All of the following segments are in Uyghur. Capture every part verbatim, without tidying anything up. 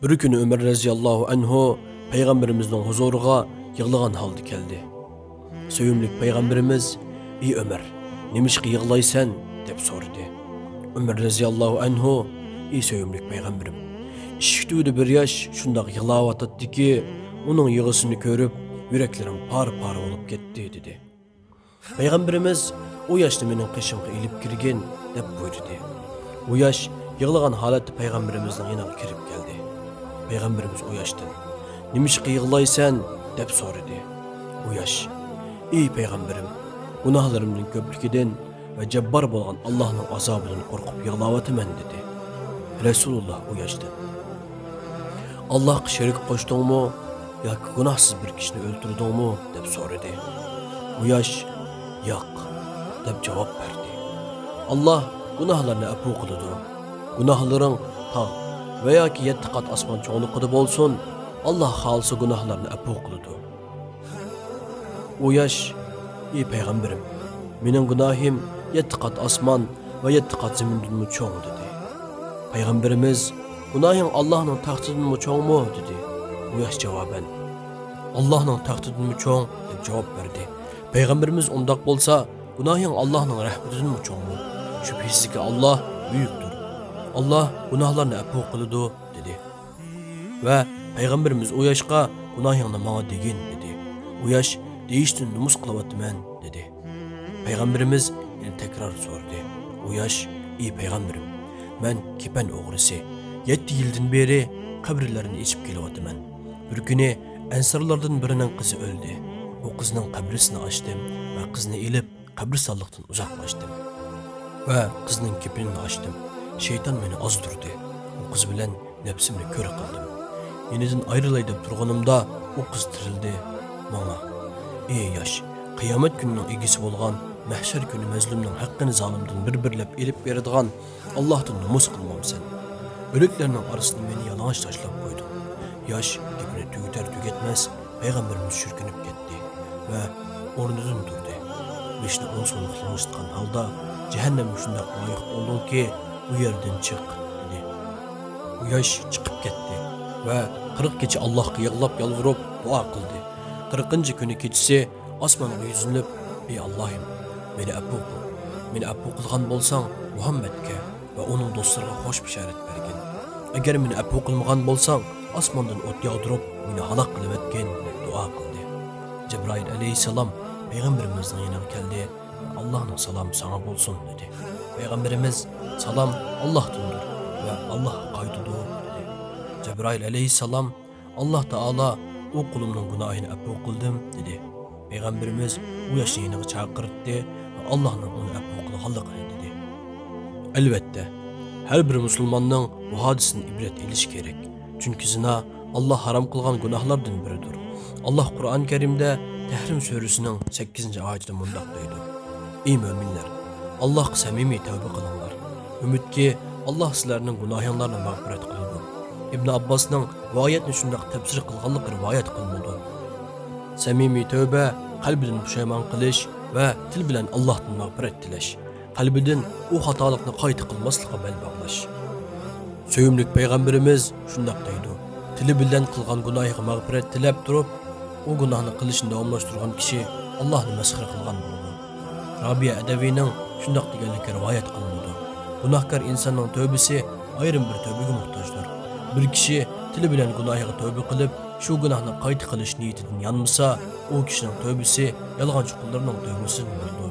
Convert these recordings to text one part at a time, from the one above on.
بىر كۈنى ئۆمەر رەزىياللاھۇ ئەنھۇ پەيغەمبىرىمىزنىڭ ھۇزۇرىغا يىغلىغان ھالدا كەلدى. سۆيۈملۈك پەيغەمبىرىمىز، «ئى ئۆمەر، نېمىشقا يىغلايسەن؟» دەپ سورىدى. ئۆمەر رەزىياللاھۇ ئەنھۇ، «ئى سۆيۈملۈك پەيغەمبىرىم، ئىشىك تۈۋىدە بىر ياش شۇنداق يىغلاۋاتاتتىكى، ئۇنىڭ يىغىسىنى كۆرۈپ، يۈرەكلىرىم پارە-پارە بولۇپ كەتتى» دېدى. پەيغەمبىرىمىز، «ئۇ ياشنى مېنىڭ قېشىمغا ئېلىپ كىرگىن» دەپ بۇيرۇدى. ئۇ ياش يىغلىغان ھالەتتە پەيغەمبىرىمىزنىڭ يېنىغا كىرىپ كەلدى. پەيغەمبىرىمىز ئۇ ياشتىن، «نېمىشقا يىغلايسەن؟» دەپ سورىدى. ئۇ ياش، «ئى پەيغەمبىرىم، گۇناھلىرىمنىڭ كۆپلۈكىدىن ۋە جاببار بولغان ئاللاھنىڭ ئازابىدىن قورقۇپ يىغلاۋاتىمەن» دېدى. رەسۇلۇللاھ ئۇ ياشتىن، «ئاللاھقا شېرىك قوشتۇڭمۇ ياكى گۇناھسىز بىر كىشىنى ئۆلتۈردۈڭمۇ؟» دەپ سورىدى. ئۇ ياش، «ياق» دەپ جاۋاب بەردى. «ئاللاھ گۇناھلارنى ئەپۇ قىلىدۇ. گۇناھلىرىڭ تاغ ۋە ياكى يەتتە قات ئاسمان چوڭلۇقىدا بولسۇن، ئاللاھ خالىسا گۇناھلارنى ئەپۇ قىلىدۇ.» ئۇ ياش، «ئى پەيغەمبىرىم، مېنىڭ گۇناھىم يەتتە قات ئاسمان ۋە يەتتە قات زېمىندىنمۇ چوڭ» دېدى. پەيغەمبىرىمىز، «گۇناھىڭ ئاللاھنىڭ تەختىدىنمۇ چوڭمۇ؟» دېدى. ئۇ ياش جاۋابەن، «ئاللاھنىڭ تەختىدىنمۇ چوڭ» دەپ جاۋاب بەردى. پەيغەمبىرىمىز، «ئۇنداق بولسا، گۇناھىڭ ئاللاھنىڭ رەھمىتىدىنمۇ چوڭمۇ؟ شۈبھىسىزكى، ئاللاھ بۈيۈكتۇر. ئاللاھ گۇناھلارنى ئەپۇ قىلىدۇ» دېدى. ۋە پەيغەمبىرىمىز ئۇ ياشقا، «گۇناھىڭنى ماڭا دېگىن» دېدى. ئۇ ياش، «دېيىشتىن نومۇس قىلىۋاتىمەن» دېدى. پەيغەمبىرىمىز يەنە تەكرار سورىدى. ئۇ ياش، «ئى پەيغەمبىرىم، مەن كېپەن ئوغرىسى. يەتتە يىلدىن بېرى قەبرىلەرنى ئېچىپ كېلىۋاتىمەن. بىر كۈنى ئەنسارلاردىن بىرىنىڭ قىزى ئۆلدى. ئۇ قىزنىڭ قەبرىسىنى ئاچتىم ۋە قىزنى ئېلىپ، قەبرىستانلىقتىن ئۇزاقلاشتىم ۋە قىزنىڭ كېپىنىنى ئاچتىم. شەيتان مېنى ئازدۇردى. ئۇ قىز بىلەن نەپسىمنى كۆر قىلدىم. يېنىدىن ئايرىلاي دەپ تۇرغىنىمدا، ئۇ قىز تىرىلدى. ماڭا، ئى ياش، قىيامەت كۈنىنىڭ ئىگىسى بولغان، مەھشەر كۈنى مەزلۇمنىڭ ھەققىنى زالىمدىن بىر-بىرلەپ ئېلىپ بېرىدىغان ئاللاھتىن نومۇس قىلمامسەن؟ ئۆلۈكلەرنىڭ ئارىسىدا مېنى يالىڭاچ تاشلاپ قويدۇڭ.» ياش گېپىنى تۈگىتەر-تۈگەتمەس، پەيغەمبىرىمىز چۈركىنىپ كەتتى ۋە ئورنىدىن تۇردى. بېشىنى ئوڭ-سولغا لىڭشىتقان ھالدا، «جەھەننەمگە شۇنداق لايىق بولدۇڭكى، ئۇ يەردىن چىق» دېدى. ئۇ ياش چىقىپ كەتتى ۋە قىرىق كېچە ئاللاھقا يىغلاپ-يالۋۇرۇپ دۇئا قىلدى. قىرىقىنچى كۈنى كېچىسى ئاسمانغا يۈزلىنىپ، «ئى ئاللاھىم، مېنى ئەپۇ قىل. مېنى ئەپۇ قىلغان بولساڭ، مۇھەممەدكە ۋە ئۇنىڭ دوستلىرىغا خوش بېشارەت بەرگىن. ئەگەر مېنى ئەپۇ قىلمىغان بولساڭ، ئاسماندىن ئوت ياغدۇرۇپ، مېنى ھالاك قىلىۋەتكىن» دەپ دۇئا قىلدى. جەبرائىل ئەلەيھىسسالام پەيغەمبىرىمىزنىڭ يېنىغا كەلدى ۋە، «ئاللاھنىڭ سالامى ساڭا بولسۇن» دېدى. پەيغەمبىرىمىز، «سالام ئاللاھتىندۇر ۋە ئاللاھقا قايتىدۇ» دېدى. جەبرائىل ئەلەيھىسسالام، «ئاللاھ تائالا ئۇ قۇلۇمنىڭ گۇناھىنى ئەپۇ قىلدىم» دېدى. پەيغەمبىرىمىز ئۇ ياشنى يېنىغا چاقىرتتى ۋە ئاللاھنىڭ ئۇنى ئەپۇ قىلغانلىقىنى دېدى. ئەلۋەتتە، ھەر بىر مۇسۇلماننىڭ بۇ ھادىسىدىن ئىبرەت ئېلىشى كېرەك. چۈنكى زىنا ئاللاھ ھارام قىلغان گۇناھلاردىن بىرىدۇر. ئاللاھ قۇرئان كەرىمدە تەھرىم سۈرىسىنىڭ سەككىزىنچى ئايىتىدە مۇنداق دەيدۇ: «ئى مۆمىنلەر، ئاللاھقا سەمىمىي تەۋبە قىلىڭلار. ئۈمىدكى، ئاللاھ سىلەرنىڭ گۇناھىڭلارنى مەغپىرەت قىلىدۇ.» ئىبن ئابباسنىڭ بۇ ئايەتنى شۇنداق تەپسىر قىلغانلىقى رىۋايەت قىلىنىدۇ. سەمىمىي تەۋبە، قەلبىدىن پۇشايمان قىلىش ۋە تىل بىلەن ئاللاھتىن مەغپىرەت تىلەش. قەلبىدىن ئۇ خاتالىقنى قايتا قىلماسلىققا بەل باغلاش. سۆيۈملۈك پەيغەمبىرىمىز شۇنداق دەيدۇ: «تىلى بىلەن قىلغان گۇناھىغا مەغپىرەت تىلەپ تۇرۇپ، ئۇ گۇناھنى قىلىشنى داۋاملاشتۇرغان كىشى ئاللاھنى مەسخىرە قىلغان بولىدۇ.» رابىيە ئەدەۋىنىڭ شۇنداق دېگەنلىكى رىۋايەت قىلىنىدۇ: «گۇناھكار ئىنساننىڭ تۆبىسى ئايرىم بىر تۆبىگە موھتاجدۇر. بىر كىشى تىلى بىلەن گۇناھىغا تۆبە قىلىپ، شۇ گۇناھنى قايتا قىلىش نىيىتىدىن يانمىسا، ئۇ كىشىنىڭ تۆبىسى يالغانچى قۇللىرىنىڭ تۆبىسىدىن بولىدۇ.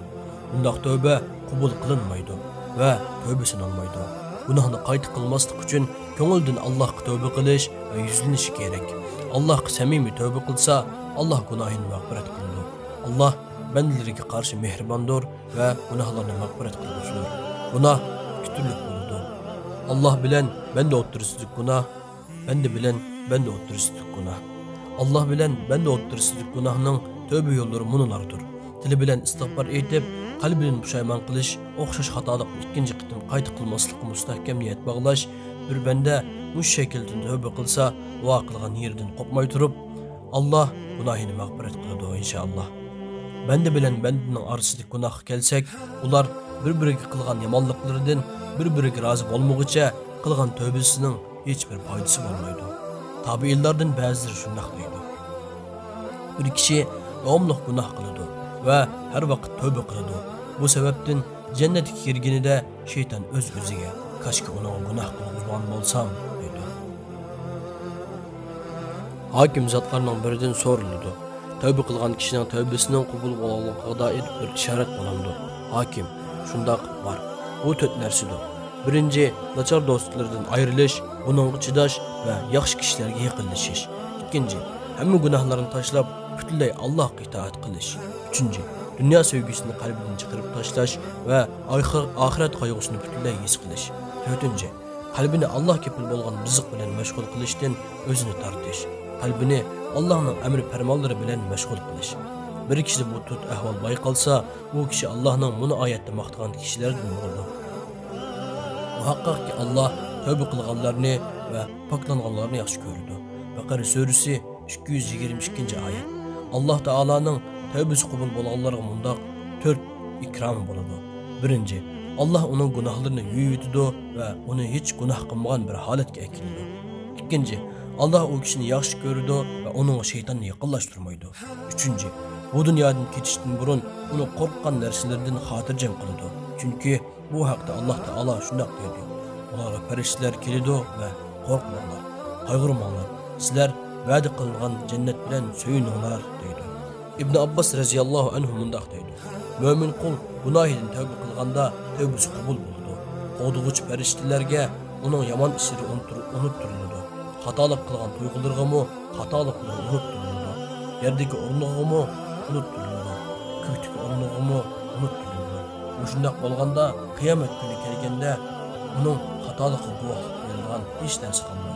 ئۇنداق تۆبە قوبۇل قىلىنمايدۇ ۋە تۆبە سىنالمايدۇ. گۇناھنى قايتا قىلماسلىق ئۈچۈن كۆڭۈلدىن ئاللاھقا تۆبە قىلىش ۋە يۈزلىنىشى كېرەك. ئاللاھقا سەمىمىي تۆبە قىلسا، ئاللاھ گۇناھىنى مەغپىرەت قىلىدۇ. ئاللاھ بەندىلىرىگە قارشى مېھرىباندۇر ۋە گۇناھلارنى مەغپىرەت قىلغۇچىدۇر. گۇناھ ئىككى تۈرلۈك بولىدۇ: ئاللاھ بىلەن بەندە ئوتتۇرىسىدىكى گۇناھ، بەندە بىلەن بەندە ئوتتۇرىسىدىكى گۇناھ. ئاللاھ بىلەن بەندە ئوتتۇرىسىدىكى گۇناھنىڭ تۆبە يوللىرى مۇنۇلاردۇر: تىلى بىلەن ئىستىغپار ئېيتىپ، قەلبىدىن پۇشايمان قىلىش، ئوخشاش خاتالىقنى ئىككىنچى قېتىم قايتا قىلماسلىققا مۇستەھكەم نىيەت باغلاش. بىر بەندە مۇشۇ شەكىلدە تۆبە قىلسا، دۇئا قىلغان يېرىدىن قوپماي تۇرۇپ، ئاللاھ گۇناھىنى مەغپىرەت قىلىدۇ، ئىنشائاللاھ. بەندە بىلەن بەندىنىڭ ئارىسىدىكى گۇناھقا كەلسەك، ئۇلار بىر-بىرىگە قىلغان يامانلىقلىرىدىن بىر-بىرىگە رازى بولمىغۇچە قىلغان تۆبىسىنىڭ ھېچبىر پايدىسى بولمايدۇ. تابىئىنلاردىن بەزىلىرى شۇنداق دەيدۇ: بىر كىشى داۋاملىق گۇناھ قىلىدۇ ۋە ھەر ۋاقىت تەۋبە قىلىدۇ. بۇ سەۋەبتىن جەننەتكە كىرگىنىدە شەيتان ئۆز-ئۆزىگە: «كاشكى ئۇنىڭغا گۇناھ قىلغۇزمىغان بولسام» دەيدۇ. ھاكىم زاتلارنىڭ بىرىدىن سورىلىدۇ: «تەۋبە قىلغان كىشىنىڭ تەۋبىسىنىڭ قوبۇل بولغانلىقىغا دائىر بىر ئىشارەت بولامدۇ؟» ھاكىم: «شۇنداق، بار. بۇ تۆت نەرسىدۇر. بىرىنچى، ناچار دوستلىرىدىن ئايرىلىش، بۇنىڭغا چىداش ۋە ياخشى كىشىلەرگە يېقىنلىشىش. ئىككىنچى، ھەممە گۇناھلارنى تاشلاپ، پۈتۈنلەي ئاللاھقا ئىتائەت قىلىش. ئۈچىنچى، دۇنيا سۆيگۈسىنى قەلبىدىن چىقىرىپ تاشلاش ۋە ئاخىر-، ئاخىرەت قايغۇسىنى پۈتۈنلەي ھېس قىلىش. تۆتىنچى، قەلبىنى ئاللاھ كېپىل بولغان رىزىق بىلەن مەشغۇل قىلىشتىن ئۆزىنى تارتىش، قەلبىنى ئاللاھنىڭ ئەمر پەرمانلىرى بىلەن مەشغۇل قىلىش. بىر كىشىدە بۇ تۆت ئەھۋال بايقالسا، ئۇ كىشى ئاللاھنىڭ مۇنۇ ئايەتتە ماختىغان كىشىلەردىن بولىدۇ. مۇھەققەقكى، ئاللاھ تەۋبە قىلغانلارنى ۋە پاكلانغانلارنى ياخشى كۆرىدۇ. بەقەرە سۈرىسى، ئىككى يۈز يىگىرمە ئىككىنچى ئايەت. ئاللاھ تائالانىڭ تەۋبىسى قوبۇل بولغانلارغا مۇنداق تۆت ئىكرامى بولىدۇ. بىرىنچى، ئاللاھ ئۇنىڭ گۇناھلىرىنى يۇيۇۋېتىدۇ ۋە ئۇنى ھېچ گۇناھ قىلمىغان بىر ھالەتكە ئەكېلىدۇ. ئىككىنچى، ئاللاھ ئۇ كىشىنى ياخشى كۆرىدۇ ۋە ئۇنىڭغا شەيتاننى يېقىنلاشتۇرمايدۇ. ئۈچىنچى، بۇ دۇنيادىن كېتىشتىن بۇرۇن ئۇنى قورققان نەرسىلىرىدىن خاتىرجەم قىلىدۇ. چۈنكى بۇ ھەقتە ئاللاھ تائالا شۇنداق دەيدۇ: «ئۇلارغا پەرىشتىلەر كېلىدۇ ۋە قورقماڭلار، قايغۇرماڭلار، سىلەر ۋەدە قىلىنغان جەننەت بىلەن سۆيۈنۈڭلار» دەيدۇ. ئىبن ئابباس رەزىياللاھۇ ئەنھۇ مۇنداق دەيدۇ: مۆمىن قۇل گۇناھىدىن تەۋبە قىلغاندا تەۋبىسى قوبۇل بولىدۇ. قوغدىغۇچى پەرىشتىلەرگە ئۇنىڭ يامان ئىشلىرى ئۇنتۇر-، ئۇنتتۇرۇلىدۇ. خاتالىق قىلغان تۇيغۇلىرىغىمۇ خاتالىقلىرى ئۇنتتۇرۇلىدۇ. يەردىكى ئورنىغىمۇ ئۇنتتۇرۇلىدۇ. كۆكتىكى ئورنىغىمۇ ئۇنتتۇرۇلىدۇ. مۇشۇنداق بولغاندا، قىيامەت كۈنى كەلگەندە ئۇنىڭ خاتالىقىغا گۇۋاھلىق بېرىدىغان ھېچ نەرسە قالمايدۇ.